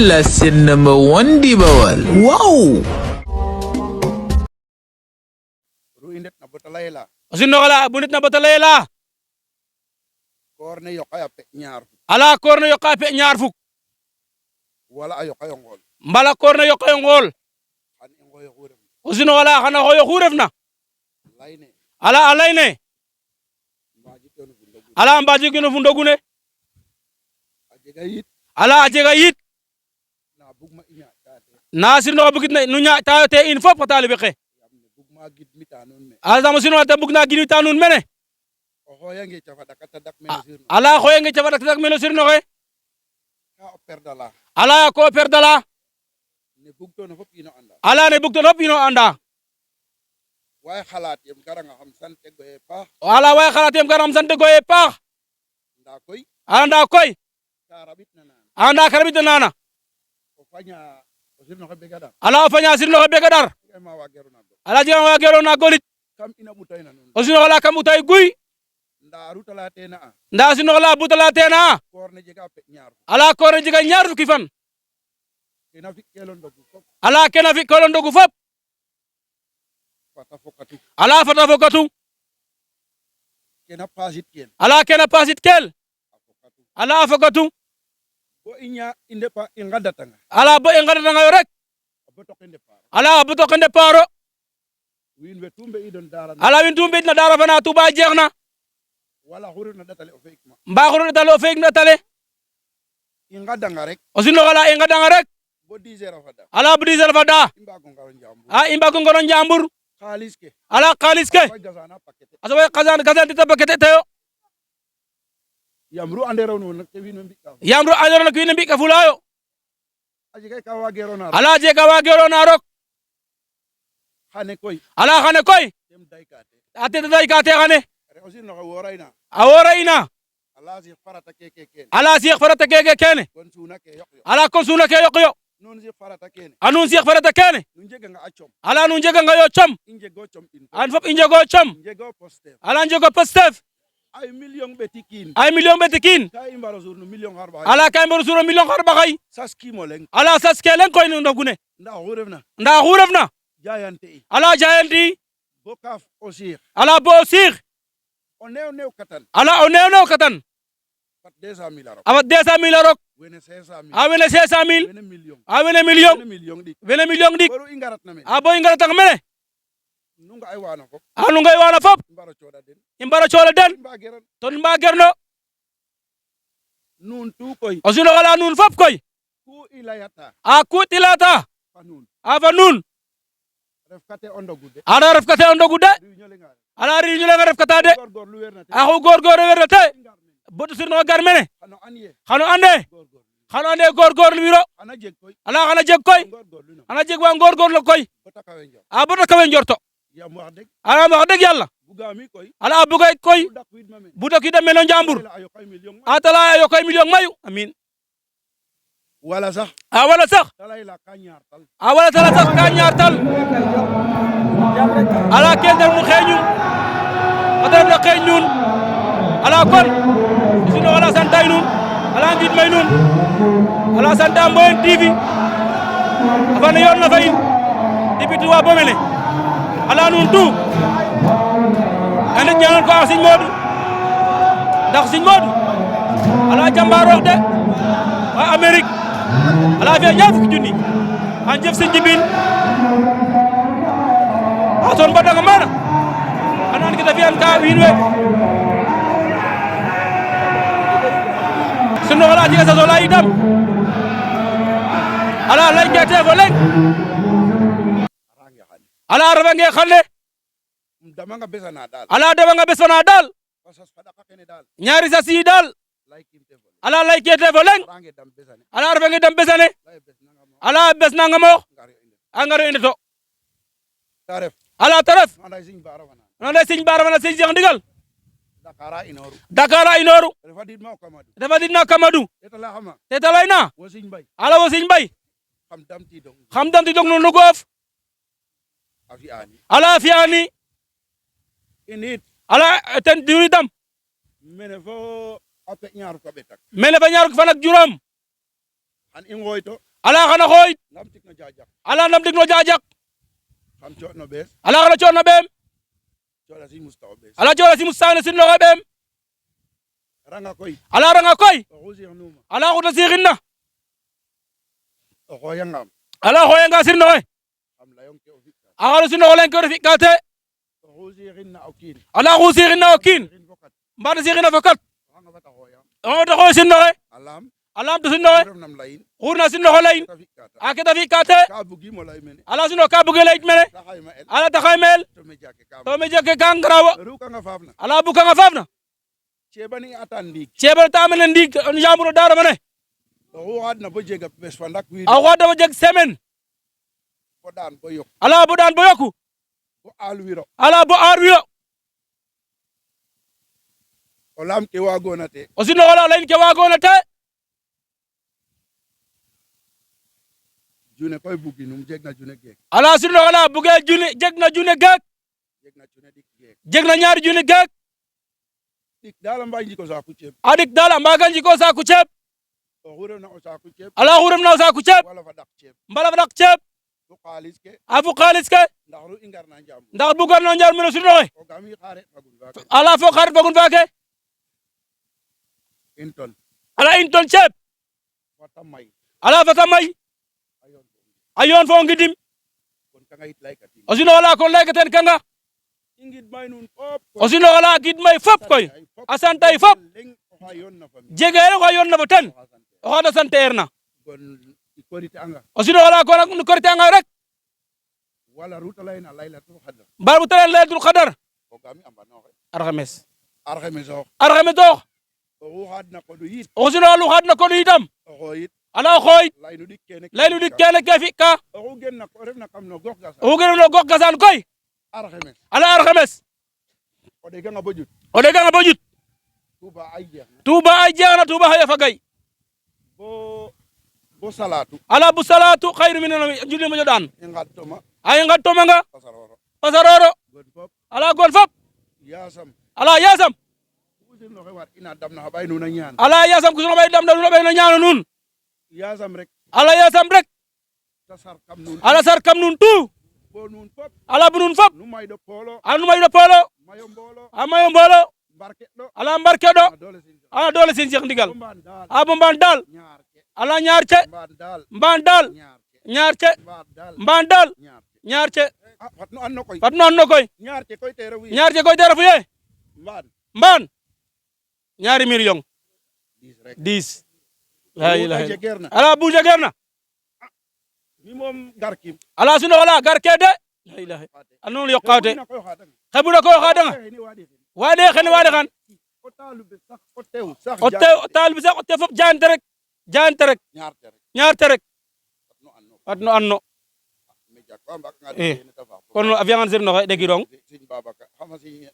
la scène number one di Bawal. Wow! Ruindet na batalayla. Asinno kala bunit na batalayla. Korne yokay ape ñaar. Ala korne yoka pe ñaar fuk. Wala ayo kayo ngol. Mbala korne yoka ngol. An ngoy xurem. Asinno kala xana hoyo xurefna. Layne. Ala alayne. Mbaji tonu bundogu. Ala mbaji gino fundogune. Ajega yit Ala ajega yit. na bugma inya tate. Na sinno bugit na nunya ta te in fop talibe xe. Yamne bugma gid mita non me. Ala dama sinno ta bugna ginu tanun mene. O hoyange chafa dakata dak me sirno. Ala khoyenge cafadak tak melo sirno xe. Ka o perdala. Ala ko perdala. Ne bugto no fop ino anda. Ala ne bugto hop ino anda. Way xalat yem garanga xam sante goye pa. Ala way khalatem garam sante goye paax. Nda koy Anda koy. ka rabit na nan. Anda karabit nana. O fanya o sirno ko begada. Ala fanya sirno xe begadar. Kay ma wagero na do. Ala jega wa gero na golit. Kam ina butay na non. Asinno kala kam utay guy. Nda rutala te na. Nda sinno kala butala tena. Korne jega ape ñaar. Ala korne jiga ñaar fukki fan. Kena fi kelon dogu fop. Ala kena fi kolon dogu fop. Fata fokati. Ala fata fokatu. Kena pasit ken. Ala kena pasit kel. Afokatu. Ala fokatu. Bo inya inde pa ingadatanga. Ala bo engada nga yo rek. Aboto kende par. Ala buto kende paro. Win we tumbe idon dara. Ala win tumbe na dara fana tuba jeexna. Wala huru na datale o fake ma. Mbaxuru talo feek na tale. Ingadanga rek. Asinno kala engada nga rek. Bo 10 heures fada. Ala budisel fada. Imba ko ngaro njambu. Imba ko ngoron jambur. Khalis ke. Ala khalis ke. Way gasana pakete. Asawa kazan tita bakete tayo. Yamru andero no nak te win mbi ka. Yamro anyoro na kwine mbika fulayo. Aji kay ka wagero na. Ala jega wa gero na rok. Khane koy. Ala khane koy. Dem daykate. Ate dai ka te khane. Re osin no worayna. Awora ina. Allah si farata keke ken. Ala siix farata kege kene. Kon suna ke yok yok. Ala kon suna ke yokyo. Non si farata ken. Anun siix farata kene. Nun jega nga acom. Ala nun jega nga yo cham. Inje go chom in. An fop inje go cham. Inje go poste. Ala njego pastef. Ay million betikin. Ay million betikin. Kay imbaro sur no million harba. Ala kay mbor suro million xar baxay. Saski mo leng. Ala sas kelen koy no gune. Nda xurefna. Nda xurefna. Jayante i. Ala jayanti. Bokaf osir. Ala bo siix. O new katan. Ala o neew katan. Pat 200,000 arok. Awa 200,000 rok. Wene 500,000. Awene 500,000. Wene million. Awene million. Wene million dik. Wene million dik. Boru ingarat na men. Abo ingara tang mene. Nunga ay wana fop. Anu ngay wana fop. Imbaro choda den. Imbara chola den. Imba geran. Ton mba gerno. Nun tu koy. Osino kala nun fop koy. Ku ilayata. A kutilata. Panun. Ava nun. Refkate ondo gude. Ada refkate ondo gude. Riñole nga. Ala ri ñu nga refkata de. Gor lu werna te. Axu gor gor werna te. Ingar men. Botu sirno gar mene. Xano anye. Xano ande. Gor. Xano ande gor gor lu wiro. Ana jeg koy. Ala xana jeg koy. Gor lu no. Ana jeg wa gor gor la koy. Bota kawe njo. A botu kawe njorto. Yam wax deg. Ala wax deug yalla. Bugami koy. Ala bugay koy. Bu dak wid ma men. Bu doki de melo njambur. Ayo koy million. Atala yo koy million mayu. Amin. Wala sax. A wala sax. Talay la ka ñaar tal. A wala tala sax ka ñaartal. Ala kendel mu xeñun. Adara la xeñun. Ala kon. Sino wala santay nun. Ala ngit may nun. Ala santa Mboyen TV. Afane yon na fay. Député wa Bomele. Ala nun tout. Ene ñaanal ko Serigne Modou. Ndax Serigne Modou. Ala jambarox de. Wa Amérique. Ala fiya ñaar fukki junni. An jëf Serigne Jibil. Aton badanga mana. Anan kita fiyan ka winwe. Sunu wala jiga sa sola idam. Ala lay ngete fo leng. Range xane. Ala rabange xalle. Dama nga besana dal. Ala deba nga besona dal. Pasas fada ka kene dal. Ñaari sa si dal. Lay kimte fo. Ala lay kete fo leng. Range dam besane. Ala rabange dam besane. Lay bes nanga mo. Ala bes nanga mo. Ngari inde. Angaro inde to. Taref. Ala taraf. Anday Serigne Bara wana. Nanda Serigne Bara wana Serigne Cheikh Ndigal. Dakara inoru. Dakara inoru. Refa dit ma kamadu. Dafa dina Kamadou. Eta la xama. Te talayna. Wo Serigne Bay. Ala wo Serigne Bay. Xam dam ti dong. Xam dam ti dog no goof. Afi ani. Ala fiani. Init. Ala ten diuri dam. Mene fo ape ñaaru ko betak. Mene ba ñaar fan ak juróom. An ingoyto. ala xana xoyit lam tik no jajak ala nam dig no jajak xam co no bes ala xana coona ɓeem cola si mustaw bes ala coona si mustaane sin loxe ɓeem ranga koy ala ranga koy o xusir numa ala xuta siixin na o xoyangam ala xoyenga sirnoxe xam layong ke o fikka a xano sirnoxo leng ke o refika te o xusirin na o kiin ala xu siixin na o kiin rin fokat mbata siixina fokat xanga fata xoya oxota xoy sirnoxe alam alam to sirnoxe ref nam layin xurna sirnoxo leyin ta fikka ta a ke ta fika te ka bugimo lay mene ala sino ka buge leyit mene ta xayma el ala taxay meel to me jake kam to me jeke ka ngarawo rukanga faafna ala bukanga faafna cebani atan ndiig ceebal ta mene ndiig jambuno dara mene oxu xadna bo jega bes fa ndak wiin a xoadama jeg semaine bo daan bo yok ala bo daan bo yoku bo aal wiro ala bo aar wiyo o lam ke wagona te o sinoxola leyin ke wagona te june koy buginum jegna june geek ala sinoxola buge juni jeg na june geek jegna june dik geek jeg na ñaari juni geek dik dala mbay njiko saaku ceeb a dik dal a mbaga njiko saaku ceeb oxu refna o saaku ceeb ala xu refna o saaku ceeb wala fa dak ceeb mbala fa dak ceeb fo xaalis ke a fu xaalis ke ndax ru i ngarna njambur ndax bugarno njar mene sinoxe o gami xaare fagun faak ala fo xarit fagun faake in ton ala in ton ceeb fata may ala fata may ayon a yoon fo ngidim kon kanga yit laykatin o sinoxola kon leyka ten kanga i ngid may nun fop o sinoxola gid may fop koy a santay fop leng oxa yoon na fami jege rek a yoon na fo ten oxa sante o xada santeer na kon i korite anga o sinoxola kon korite anga rek wala ruta layna layla to xada mbar bu talen leydul xadar o gami ambanoxe arxames arxemes ox arxames toox oxu xadna kodu yit o sinoxolu xadna kon itam oxo yit ala o xooyit laynu dik kene leynu dik kene ke fi'ka oxu genna o refna kam no gox gasa oxu genona gox gasaan koy arxemes ala arxames o ɗeganga bo ƴut o ɗeganga bo ƴut tuba ay jeexna Touba ay jeexna Touba xaya fagay bo salatu ala bu salatu xayru min julli moƴo ɗaan i ngat toma ay ngat tomanga pasaroro pasaroro gon fop ala gon fop yasam ala yasam usirnoxe war ina damna xa ɓay nuuna ñaan ala yasam ku sono ɓay damda nuno ɓay no ñaano nuun yasam rek ala yasam rek ta sar kam nuun ala sar kam nuun tout bo nuun fop ala bu nuun fop nu may ɗo poolo ala numay ɗo poolo mayo mboolo a mayo mboolo mbarke ɗo ala mbarke ɗo a dole sin ala doole sin Cheikh Ndigal bo mbaan daal a bo mbaan daal ñaar ke ala ñaar ce mbaan daal mbaan daal ñaar ke ñaar ce mbaan daal mbaan daal ñaar ke ñaar ce fat nu anno koy fat nu anno koy ñaar ke koy te refu ye ñaar ce koy te refu ye mbaan mbaan ñaari million 10 rek 10 la ilaha je gerna ala bu jegerna mi moom garkim ala sinoxola gar ke de la ilaha anon yoqate na koy xadanga xebuna koy xadanga ni wadi wade xene wade xan o taalu be sax o tew sax o te taal bi sax o te fop jaante rek ñaar ke rek ñaar te rek fat nu anno fat nu anno me jak wa mbak nga Eh. de ta fa kon a fiyangan sirnoxe ɗegirong Sëñ Babacar xama si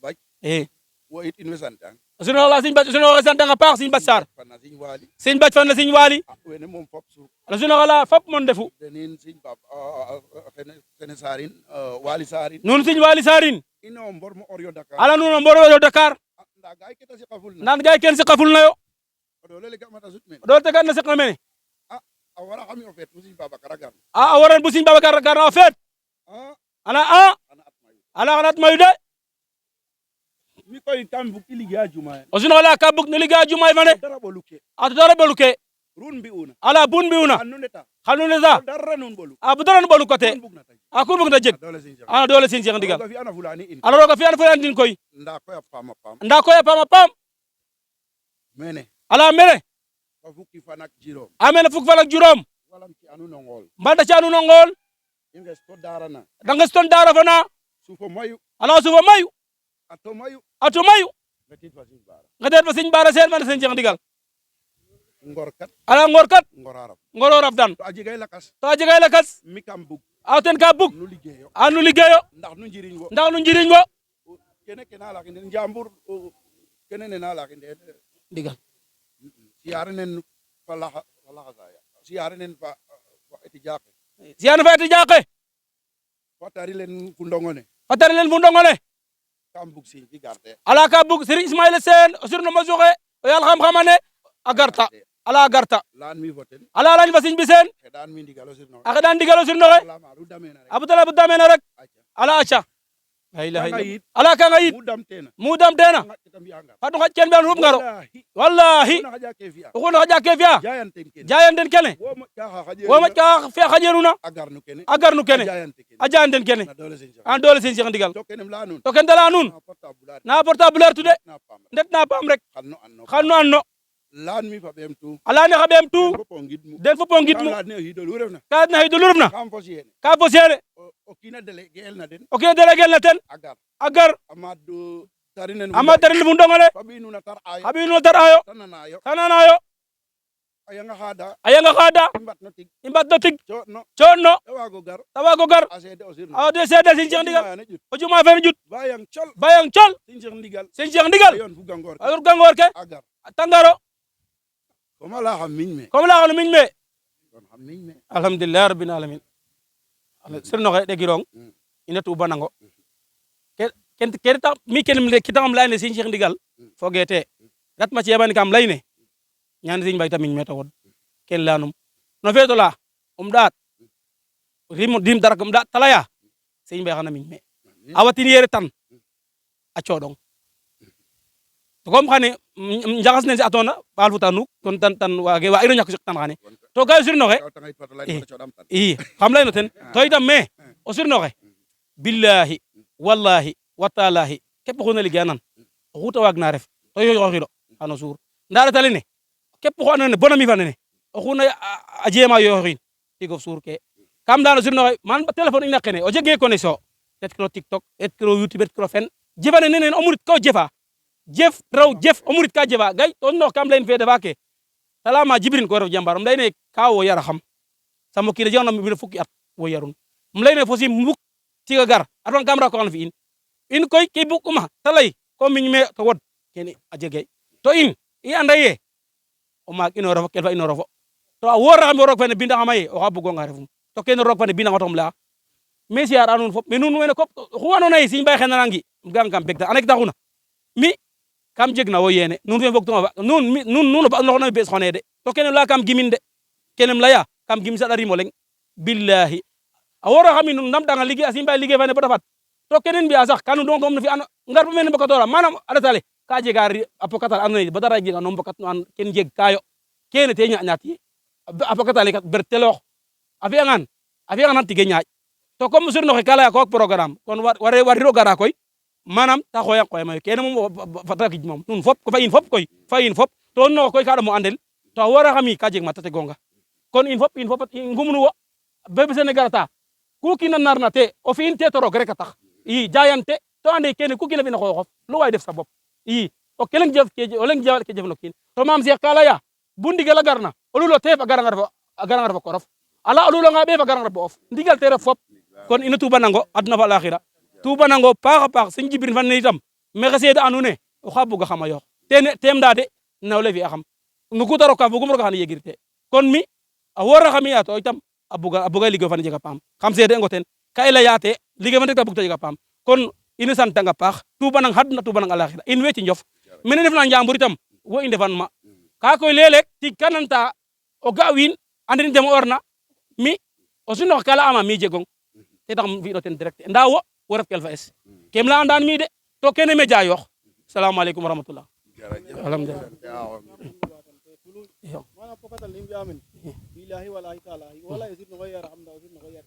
baj e wo it in we santang sinoxola sinoxe santanga paax Serigne Bac Sarr fana Sëñ Waly Serigne Bac fan na Serigne Waly wene moom fop su ala sinoxola fop mon ndefu denin Sëñ Bab xene sarin Waly sarin nuun Serigne Waly Sarine ino mbor mo oryo Dakar ala nuun o mboro Dakar nda gay ke ta si xaful na naan gay ken siqa fulnayo o dole le gamata sut men o ɗo tegan na siqna mene a wara xami o feet fu Sëñ Babacar a gar a waran bu Serigne Babacar garna o feet ana xana at mayu ala xanat mayu de mi koy kam bug i liggéeya jumaye o sinoxola ka bug no liggéeya jumaay fane dara ɓolu ke a to dara ɓolu ke run mbi'una ala bun mbi'una xan nu ndeta xanu ne sa dara nun ɓolu a bu dara no ɓolu kote run bug na tay a kun bug na jeg dole Sëñ ana doole Serigne Cheikh Ndigal Roga fi'ana fulani in ala roga fiyan fo andin koy nda koy a paam nda koy a paam mene ala mene fa fukki fan ak juróom a mene fukk fan ak juróom walam ci anu no ngool mbalta canu no ngool i nges to darana danges ton dara fana sufo mayu ala sufa mayu ato mayu atu mayu betit fa Sëñ Bara nga deet fa Serigne Bara Sène fane Serigne Cheikh Ndigal ngor kat ala ngor kat ngorarab ngoro raf dan to a jegay lakas to a jegay lakas mi kam bug a ten ka bug nu liggéeyo a nu liggéeyo ndax nu njiriñ wo ndax nu njiriñ wo kene ke na laxinde njambur kene ne na laxinde ndigal siyaare nen fa laxasaya siyaare nen fa eti jaqe siyana fa eti jaqe fa tari len fu ndongone fatare len fu ndongole kam bug siñ fi garde ala ka bug Serigne Ismaïla Sène o surno ma joxe o yal xam-xamane a garta ala garta lan mi voten ala lañ fa siñ bi seen xedan mi ndigalo sirno ak daan digalo sur noxe la maru damena rek abdala bu damena rek aca ala acca la ilaha Kanga illallah yit. ala kanga yit mu dam tena mu dam tena itam yanga fatu xaj ken ben rub ngaro wallahi na haja ke fiya ko no jake fiya jayanten ken jayanten kene wo ma ja haje wo ma ka fiya xajeruna agarnu kene agarnu kene jayante ken a jayanten kene na dole sen an dole sen Cheikh ndigal to kenem la nun to ken dala nun portable na portable tude na pam ndet na pam rek xanno anno xanno anno lan mi fa bem tu ala ne xabem tu ko ngidmu den fo pongit mu la ne hido lu refna ka na hidu lurubna kam fo siene ka fo sene o kina dele gel na den o ke délégué na ten agar agar amadu tarinen ama tarin bu ndongole fabinu na tar ayo habinu tar ayo tanana yo tanana yo ayanga hada ayanga khada imbat no tig imbat do tig jo no chonno ewago gar tawago gar asede osirno aw de sede sin Cheikh ndigal o juma fen jut bayang chol bayang chol sin Cheikh ndigal sin Cheikh ndigal yon fu gangor agur gangor ke agar tangaro koma la xam miñ me comme la xanu miñ me kon xam miñ me alhamdulillah rabbil alamin sir no xe de girong ina tu banango ken ta mi ken kitam layne sin Cheikh ndigal fogete rat ma ci yabani kam layne ñaan sin bay tamiñ me tawod ken lanum no feto la daat dim darak daat talaya sin bay xana miñ me awatin yere tan a codong to comme xane njaxas ne si atona bal futanu kon tan wage wa iro ñak tan xane to ga sur noxe tangay pato lay ko chodam tan i xam lay no ten to itam me o sur noxe billahi wallahi watalahi kep xuna liggéey nan o xuta waag na ref to yo xiro ano suur ndara tale ne kep xu andona ne bona mi fa nene o xuna a jema yo xin tigof suur ke kam dano sur noxe man téléphone ina kene o jege connexion et kro tiktok et kro youtube et kro fen jefane nene o murit ko jefa jef raw jef o murit ka jefa gay to no kam len fe defa ke salama jibrin ko ref jambar um leyne ka wo yara xam samo kina jona mi fukki at wo yarun um leyne fosi muk tiga gar aton kam ra ko an fi in koy ke bukuma talay ko miñ me to wod kene a jege to in i andaye o maak ino rafo kelfa ino rafo to a wora xam rok fene binda xamaye o xa bugo nga refum to kene rok fene binda xotom la me siar anun fop me nun wene kop xuwano nay siñ bay xena nangi gam kam bekta anek taxuna mi kam jegna wo yene nun fe bok tuma nun ba no na bes xone de to kene la kam gimin de kenem laya kam gim sa dari moleng billahi a wora xami nun ndam danga ligi asim bay ligi fane bata fat to kenen biya sax kanu don dom fi an ngar bu men bokatora manam adatale ka jega apokatal anone badara jega no bokat no an ken jeg kayo kene te ñaati apokatale kat bertelo afi angan tige ñaaj to comme sur no kala ko programme kon wariro gara koy manam ta xoya koy may kene mom fata gij mom nun fop ko fa in fop to no koy ka mo andel to wara xami ka jeg matate gonga kon in fop ngumnu wo bebe Senegal ta ku kina narna te o fi in te to rok rek tax i jaayante to ande kene ku kina fi na xoxof lu way def sa bop i o keleng jef ke o leng jawal ke jef no kin to mam Cheikh kala ya bu ndigal a garna o lulo te fa garanga refa korof ala o lulo nga be fa garanga refa of ndigal te ref fop kon ina tuba nango aduna fa alakhirah tuba nango paax seigne Jibril fan ne itam me xese da anu ne o xa buga xama yo tene tem da de nawle fi axam nu ku taro ka bugum ro xana yegirte kon mi a wora xami ya to itam a buga liggéey fan jega paam xam seede ngo ten ka ila yaate liggéey fan ta bugta jega paam kon ina santanga paax tuba nang hadna tuba nang alakhirah in we ci njof mene def na njambur itam wo inde fan ma ka koy lelek ti kananta o ga win andin dem orna mi o suno kala ama mi jegong te tax fi do ten direct nda wo ref kel fa es kem la andan mi de to kene me jayox assalamu alaykum wa rahmatullah alhamdulillah mana pokatal lim yamen billahi wallahi taala wala yusir no yara amda yusir no yar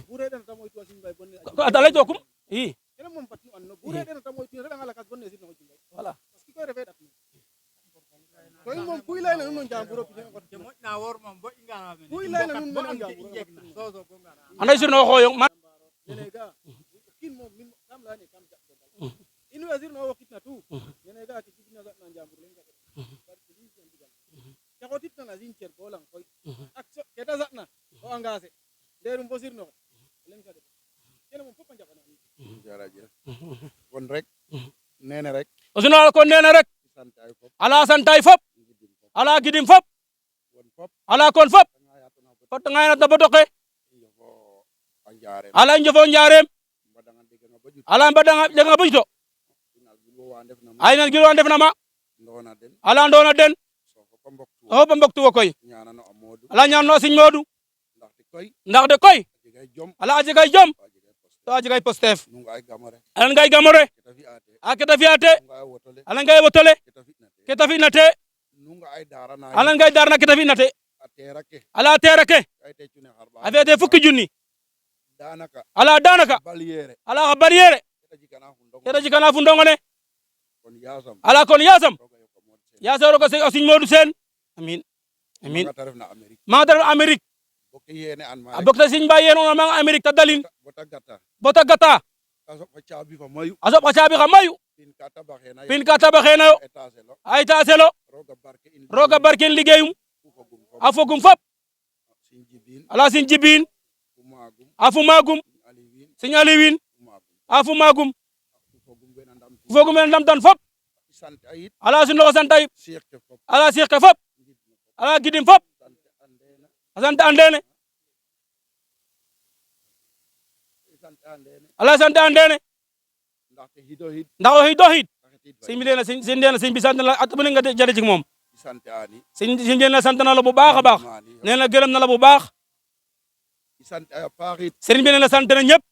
bure den tamoy to sin bay bonne ko adalay jokum i ene mom patnu anno bure den tamoy to rela ngala kas bonne yusir no jimbay voilà parce que ko refe dat to mom kuy layna non jamburo bi ko mo na wor mom bo ingana men kuy layna non non jamburo so ko ngana anday sur no xoyong man nene ga kin mom min kam la ne kam jakko inu yusir no wakitna tu nene ga ki jibina na jamburo len ga ko titna na zin cer bolang koy ak keta zakna o engagé derum bosir no len ka de kene mom fop njabana jaraje kon rek nene rek o suno kon nene rek santay fop ala santay fop ala gidim fop won fop ala kon fop fot ngayna da bodoke yofo anjare ala njofo njarem badanga diga bajut ala badanga nga bujto final bi wo wa def na ay nan gilo def na ma ndona den ala ndona den o ba mboktu wo koy ñaanano a Modou ala ñaan no Serigne Modou ndax de koy ala a jegay jom to a jegay postef ala ngay gamore a keta fiyate ala ngay wotole keta fina te ala ngay darna keta fina te ala tera ke a fete fukki junni ala danaka ala xa barriere keta jikana fu ndongone ala kon yasam roga o Serigne Modou Sene amin ma ta ref Amérique a bokta Serigne Mbaye yeen ona ma Amérique ta dalin bota gata a soɓ xa caabi xa mayu pin ka tabaxena yo a étaselo roga barken liggéeyum a fogum fop ala Serigne Djibine a fu magum Serigne Aliwin a fu magum fogum we ndamtan fop ala sunoxo santa yip ala siix ke fop ala gidim fop a sant andene ala sant andene ndax o xidoxid Serigne bi neena Serigne bi sant na la at bu ne nga jare ci moom Serigne bi na sant na la bu baax a baax nee na gërëm na la bu baax Serigne bi neena sant na ñëpp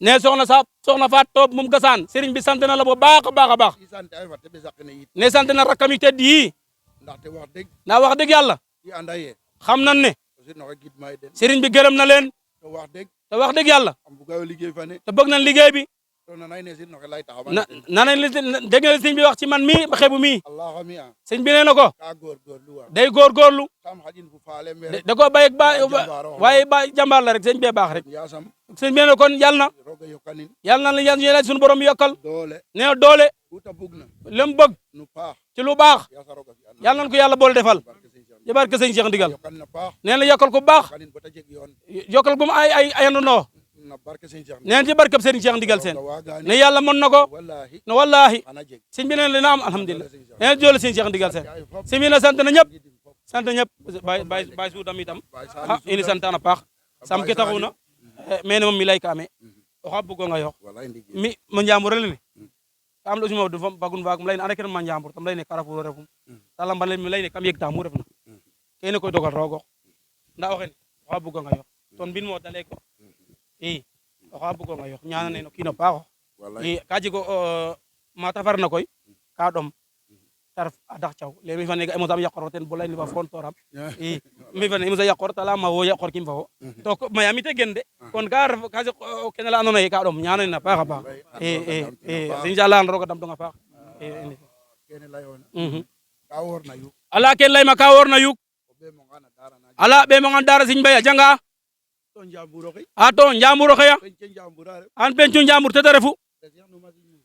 ne soxna Faat Toob mum gasaan Serigne bi sant na la bu baax a baax a baax ne sant na rakkam yi tedd yi ndax wax dëgg yàlla xam nan ne Serigne bi gërëm na leen te wax dëgg yàlla te bëgg nañ liggéey bi nanay dégg nga Serigne bi wax ci man mii ba xebu mii Serigne bi nee na ko day góorgóorlu da ko bay waaye ba jàmbaar la rek Serigne bee baax rek Serigne bi nee na kon yàlla na la yàlla suñu borom yokkal nee na doole lem bëgg ci lu baax yàlla nañ ko yàlla boole defal ci barke Serigne Cheikh Ndigal nee na yokkal ko baax yokkal gum ay ayandoo nee na ci barke Serigne Cheikh Ndigal seen ne yàlla mën na ko ne wallahi Serigne bi nee na dina am alhamdulilah nee na joole Serigne Cheikh Ndigal seen Serigne bi ne sant na ñëpp bay suudam itam ini santana paax sam ke taxuna mene moom mi lay kaame oxa bugonga yox mi mo njambur lene kam lo sima du fagun faak lay ne anda kene ma njambur tam lay ne Carrefour refum ta lambale mi lay ne kam yeg ta mu refna kene koy dogal rogo nda o xene oxa bugonga yox ton bin mo dale ko i oxa bugonga yox ñana ne no kino paaxo i ka jego mata farna koy ka ɗom tarf a dax caw le mi fane ga emosam yaqoro ten bo lay ni fa fontoram i mi fane emosa yaqor ta lama wo yaqor kim fa wo to mayami te gen de kon ka ref ka kene la andoona ye ka ɗom ñana na paax a paax inshallah an roga dam tonga paax ala ken layma ka worna yuk ala ɓe mongan dara Serigne Mbaye a janga a to njambur oxe ya an pencu njambur te refu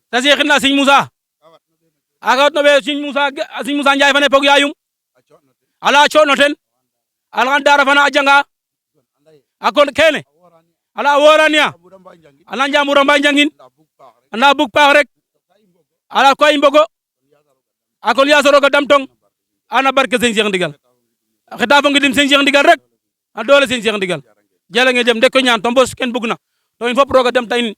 ta seexina Serigne Moussa a kawat no ɓe Serigne Moussa Ndiaye fane pog yayum ala coono ten alxan dara fana a janga a kon kene ala woraniya ala njambura mbay njangin anda bug paax rek ala koy mbogo a kon yasa roga dam tong ana barke Serigne Cheikh Ndigal a xeta fo ngidim Serigne Cheikh Ndigal rek a doole Serigne Cheikh Ndigal jela nge jëm de ko ñaan to mbos ken bugna to in fop roga dem ta in